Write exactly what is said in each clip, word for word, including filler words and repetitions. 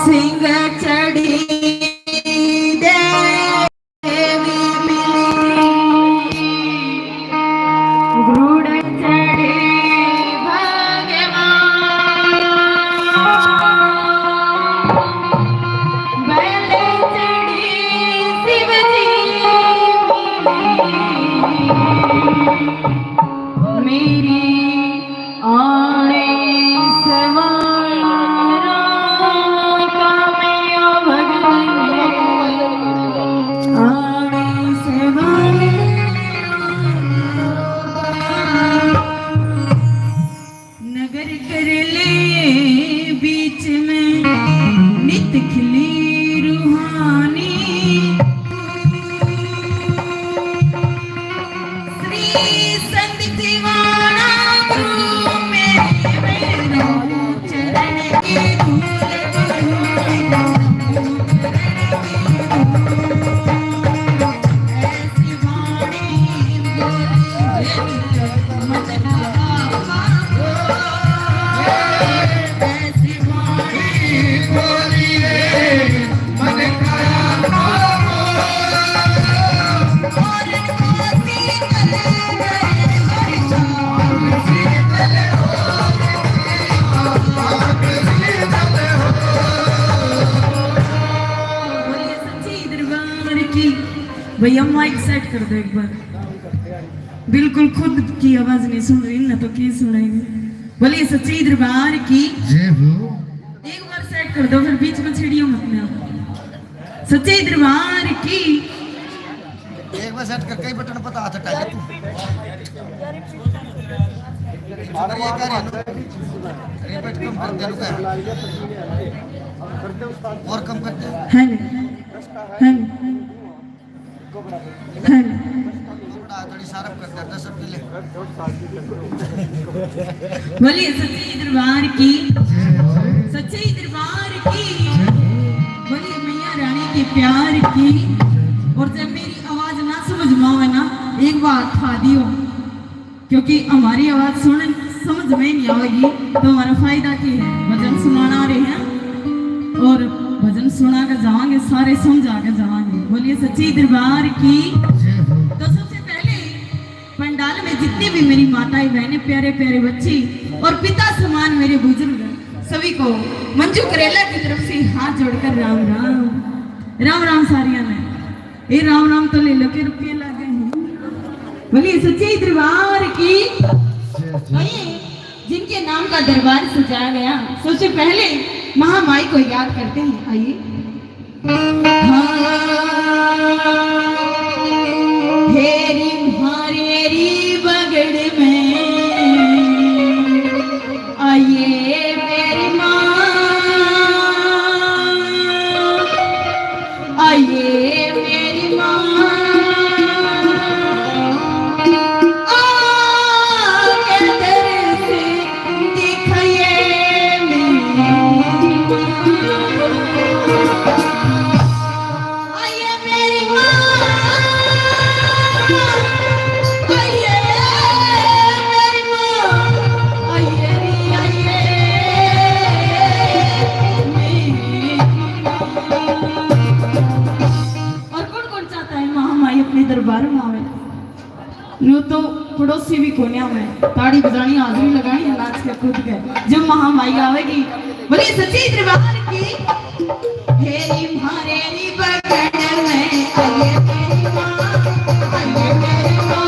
सिंह चढ़ी देवी मिली, गरुड़ चढ़े भगवान, बैल चढ़े शिव जी मिले। मेरी आने सवारा का मैं भगवान, आने सवारा। नगर कर ले बीच में नित खिली रूहानी। श्री संत दीवाना गुरु मेरे, मेरे चरण की धूल गुरु, ऐसी वाणी बोली मन का आपा। बोलिए सच्चे दरबार की। भैया माइक सेट कर दो एक बार। बिल्कुल खुद की आवाज नहीं सुन रही ना, तो की सुनाएगी? बोलिए सच्चे दरबार की। जय हो। एक बार सेट कर दो, फिर बीच में छेड़ियो मत ना। सच्चे दरबार की। एक बार सेट कर, कई बटन पता हाथ हटा ले तू। अरे ये कर, रिपीट कम कर दे, रुक। और कम कर दे। Hello, hello. बोलिए सच्चे दरबार की, सच्चे दरबार की। बोलिए मैया रानी के प्यार की। और जब मेरी आवाज ना समझ में आवे ना, एक बार उठा दियो। क्योंकि हमारी आवाज सुन, समझ में नहीं आवेगी, तो हमारा फायदा क्या है? भजन सुनाना आ रहे हैं और भजन सुना के जावांगे, सारे समझा के जावांगे। बोलिए सच्चे दरबार की। तो सबसे पहले पंडाल में जितनी भी मेरी माताएं, बहनें, प्यारे प्यारे बच्चे और पिता समान मेरे बुजुर्ग, सभी को मंजू करेला की तरफ से हाथ जोड़कर राम राम, राम राम सारिया ने। ए राम राम तो ले लो के रुपये लग गए हैं। बोलिए सच्चे दरबार की। जय, जय। आइए, जिनके नाम का दरबार सजाया गया, सबसे पहले महामाई को याद करते हैं। आइए। हाँ, हेरी म्हारे री बगड़ में, आइए मेरी माँ। आइए मेरी माँ, आके दर्श दिखाइए मेरी माँ। आइए मेरी माँ, आइए मेरी माँ, आइए रे, आइए मेरी माँ। और कौन कौन चाहता है महामाई अपने दरबार में आवे? न्यू तो पड़ोसी भी कोन्या में ताड़ी बजानी, हाजिरी लगानी है नाच के कूद के, जब महामाई आवेगी। बोलिए सच्चे दरबार की। हेरी म्हारे री बगड़ में, आइए मेरी माँ, आइए मेरी माँ।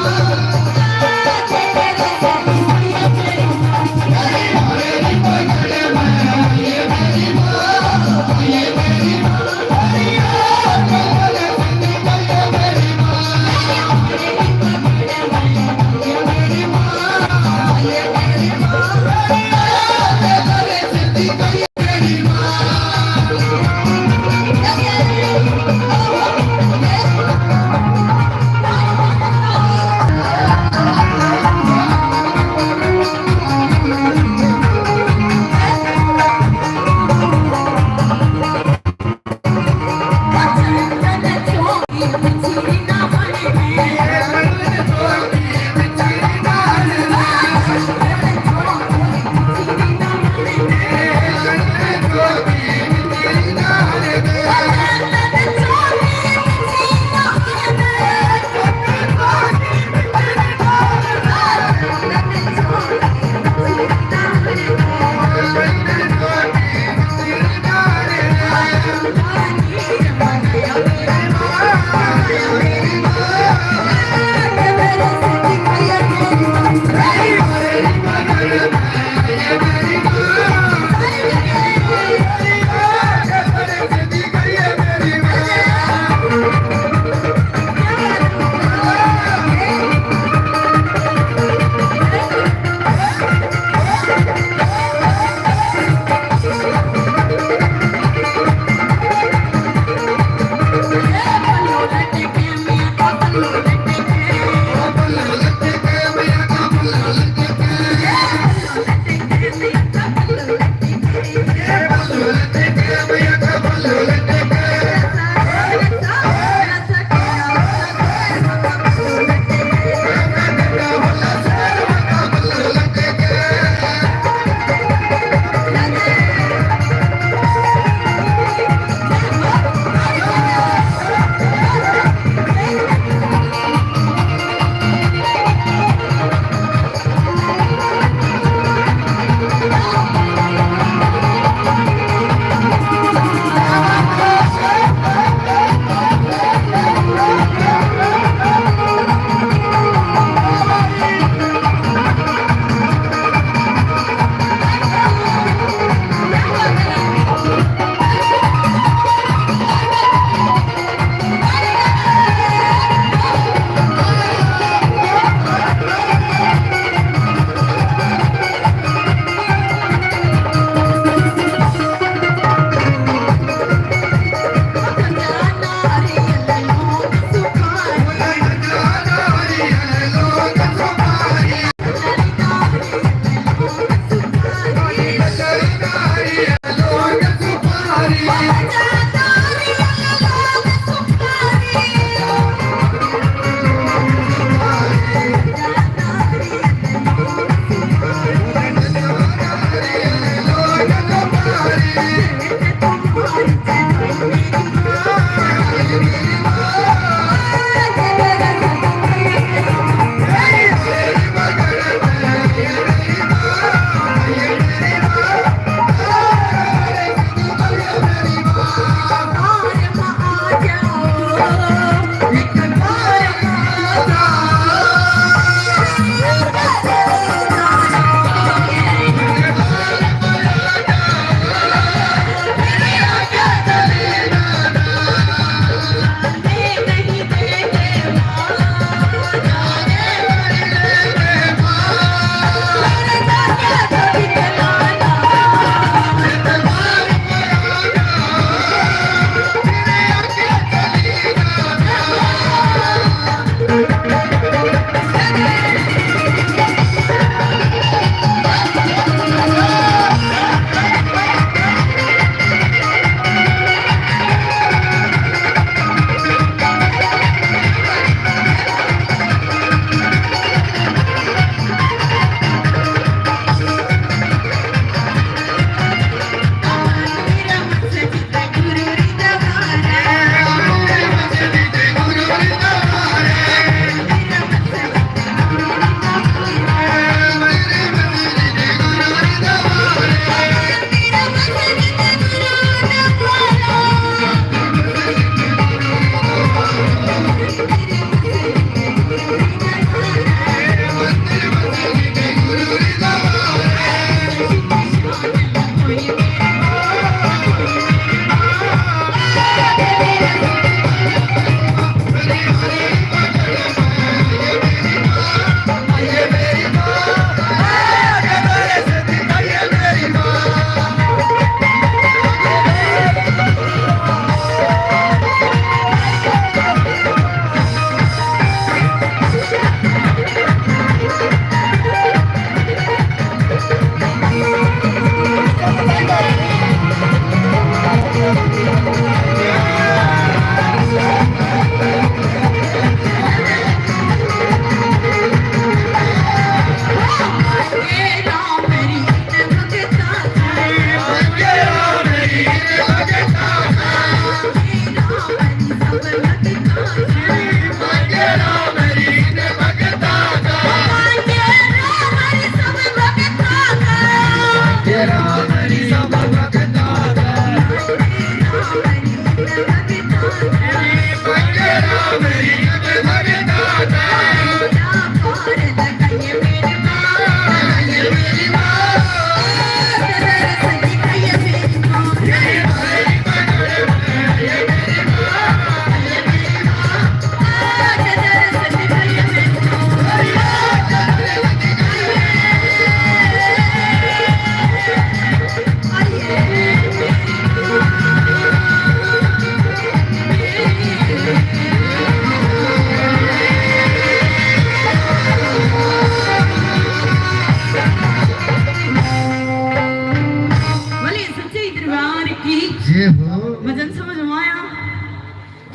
जय हो। भजन समझ में आया?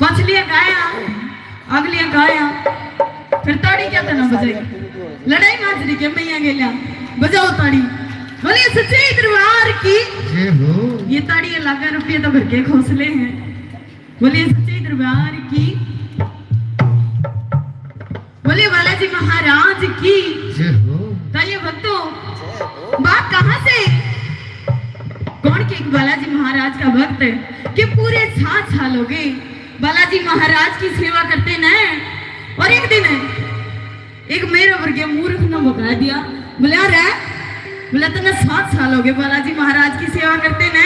पछलिया गाया, अगलिया गाया, फिर ताड़ी क्या तना बजाई? लड़ाई माजरी के मैया गेल्या, बजाओ ताड़ी। बोलिए सच्चे दरबार की। जय हो। ये ताड़ी लागा रुपये तो घर के खोसले हैं। बोलिए सच्चे दरबार की। बोलिए बालाजी महाराज की। जय हो। तो ये भक्तों, बात कहाँ से? कौन के एक बालाजी महाराज का भक्त है कि पूरे सात साल हो गए बालाजी महाराज की सेवा करते न। और एक दिन एक मेरे वर्गे मूर्ख ने बता दिया, बोले, "अरे," बोला, "तन्ने सात साल हो गए बालाजी महाराज की सेवा करते न,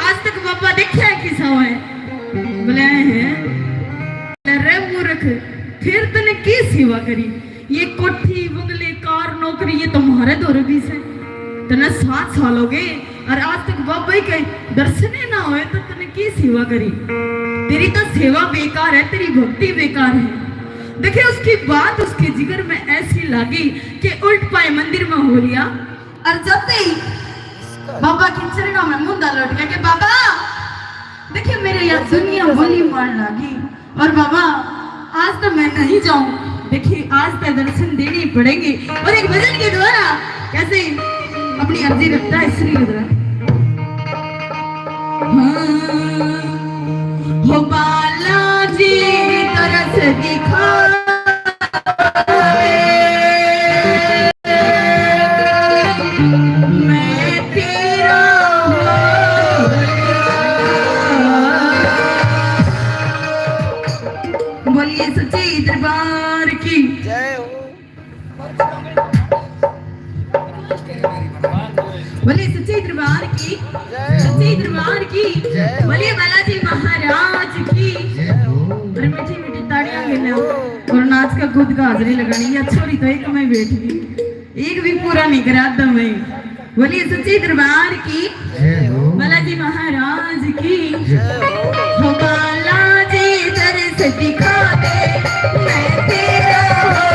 आज तक बाबा देखा है किसा है?" बोले, "हैं।" "अरे मूर्ख, फिर तन्ने की सेवा करी? ये कोठी, बंगले, कार, नौकरी, ये तुम्हारे दौरे भी से। तन्ने सात साल हो गए और आज तक बाबा ही कहीं दर्शन ही ना होए, तो तन्ने की सेवा करी? तेरी तो सेवा बेकार है, तेरी भक्ति बेकार है।" देखिए, उसकी बात उसके जिगर में ऐसी लागी कि उल्ट पाए मंदिर में हो लिया। और जब ही बाबा के चरणों में मुंदा लौट गया कि बाबा, देखिए, मेरे यहाँ दुनिया बोली मार लागी। और बाबा, आज तो मैं नहीं जाऊं। देखिए, आज तो दर्शन देने ही पड़ेंगे। और एक भजन के द्वारा कैसे अपनी अर्जी रखता है श्री रुद्र। हाँ, हो बालाजी तरस दिखा। मैं तेरा हो गया। बोलिए सच्चे दरबार की। जय हो। बोलिए सच्चे दरबार की। जय। सच्चे दरबार की। जय। बोलिए बालाजी महाराज की। जय हो। और मीठी मीठी ताड़ियां खेलना और नाच का कूद का हाजिरी लगानी। या छोरी तो एक में बैठ गई। एक भी पूरा नहीं करा दम है। बोलिए सच्चे दरबार की। जय हो। बालाजी महाराज की। जय हो। हो बालाजी दर्श दिखा दे, मैं तेरा हो गया।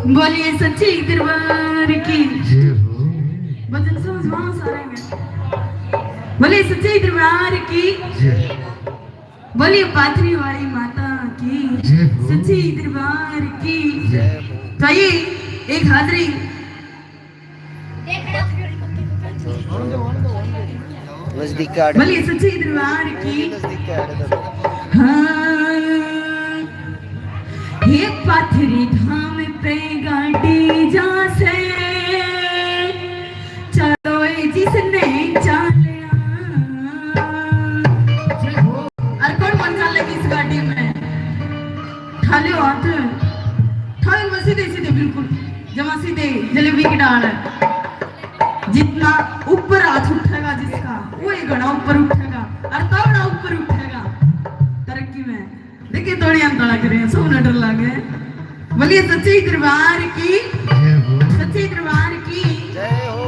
बोलिए सच्चे दरबार की। जय हो। भजन समझ में आ रहे हैं। बोलिए सच्चे दरबार की। जय। बोलिए पाथरी वाली माता की। जय हो। सच्चे दरबार की। जय। तो आइए एक हाजरी। नजदीक का आड़े। बोलिए सच्चे दरबार की। नजदीक का आड़े तो। हाँ। हे पाथरी धाम पे गाड़ी जा से, चलो ए जिसने चालिया। और कौन कौन चालेगी इस गाड़ी में? ठा लो हाथ, ठा लो सीधे सीधे, बिल्कुल जमा सीधे जलेबी की डाल है। जितना ऊपर हाथ उठेगा जिसका, वो ही घना ऊपर उठेगा, और तगड़ा ऊपर उठेगा तरक्की में। देखिए, थोड़ी अंतड़ा करें, सब न डर लगे। बोलिए सच्चे दरबार की, जय हो। सच्चे दरबार की। जय हो।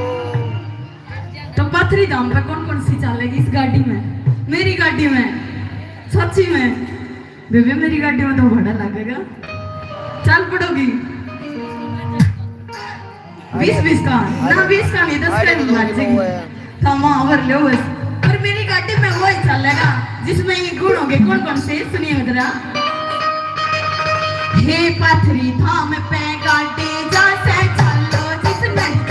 तो पाथरी धाम पे कौन कौन सी चलेगी इस गाड़ी में? मेरी गाड़ी में, सच्ची में। बेबे, मेरी गाड़ी में तो भाड़ा लगेगा, चल पड़ोगी। बीस बीस का ना, बीस का नहीं, दस का ही मार जाएगी। था वहाँ और लो बस। पर मेरी गाड़ी में वो ही चलेगा जिसमें ये गुण होंगे। कौन कौन से, सुनिए जरा। हे पाथरी धाम पे गाड़ी जा से, चलो जिसमें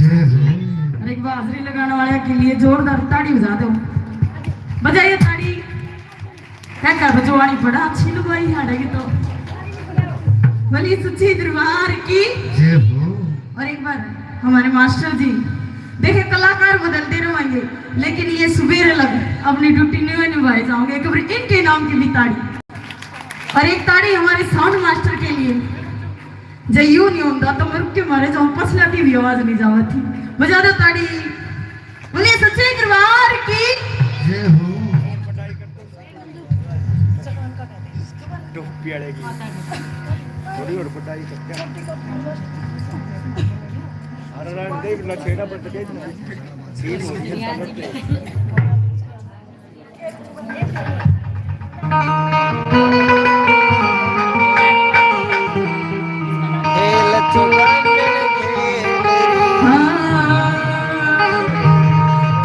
जय हो। और एक बार हाजिरी लगाने वाले के लिए जोरदार ताड़ी बजा दो, बजाइए ताड़ी। क्या कर बजवानी पड़ा, अच्छी लुगाई हाड़ेगी तो। बोलिए सच्चे दरबार की। जय हो। और एक बार हमारे मास्टर जी, देखे कलाकार बदलते रहेंगे, लेकिन ये सुबेरे लग अपनी ड्यूटी नहीं निभाए जाओगे। एक बार इनके नाम की भी ताड़ी, और एक ताड़ी हमारे साउंड मास्टर के लिए। जब यूं नहीं होता तो मैं रुक के मारे जाऊं, पसला की भी आवाज नहीं जावा थी। बजा दो ताड़ी। बोलिए सच्चे दरबार की। जय हो। टोपी वाले की थोड़ी और पटाई करते हैं। अरे रात दे ना छेड़ा पर तके सीन हो गया।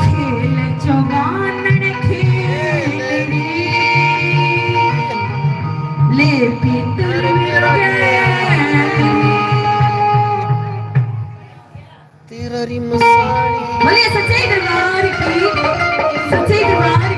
खेल चौगानन खेलनी, ले पीतल तेरा री मसाणी। बोलिए सच्चे दरबार की, सच्चे दरबार